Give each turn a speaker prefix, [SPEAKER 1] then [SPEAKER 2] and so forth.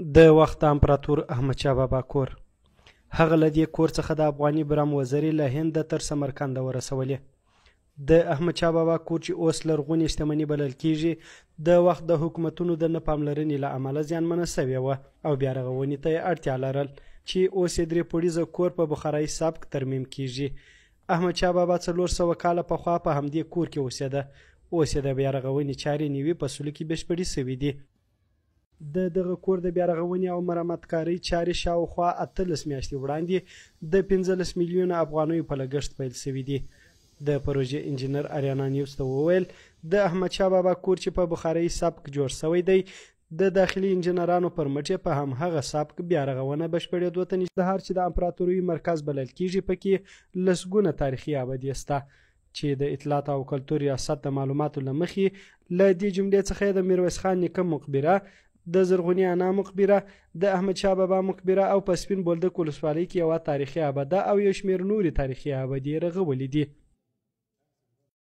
[SPEAKER 1] د وخت د امپراتور احمدشاه بابا کور. هغه له دې کور څخه د افغاني برم وزرې له هنده تر سمرکنده ورسولې. د احمدشاه بابا کور چې اوس لرغونې شتمني بلل کیږي، د وخت د حکومتونو د نه پاملرنې له امله زیانمنه شوې وه او بیا رغونې ته یې اړتیا لرل، چې اوس یې درې پوړیزه کور په بخارایي سبک ترمیم کیږي. احمدشاه بابا 400 کاله پخوا په همدې کور کې اوسېده. اوس یې د بیا رغونې چارې 90 په سلو کې بشپړې شوې دي. د دغه کور د بیارغونې او مرمتکارۍ چارې شاوخوا 18 میاشتې وړاندې د 15 میلیونه افغانیو په لګښت پیل شوې دي. د پروژې انجینر اریانا نیوز ته وویل، د احمدشاه بابا کور چې په بخارایي سبک جوړ شوی دی، د داخلي انجینرانو پر مټ یې په همهغه سبک بیا رغونه بشپړېدو ته نږدې. هر چې د امپراتوریو مرکز بلل کیږي، پکې لسګونه تاریخي ابدې شته، چې د اطلاعات او کلتور ریاست د معلوماتو له مخې له دې جملې څخه یې د میرویس خان نیکه مقبره، د زرغونې انا مقبره، د احمدشاه بابا مقبره او په سپین بولدک ولسوالۍ کې یوه تاریخي ابده او یو شمېر نورې تاریخي ابدې رغولې دي.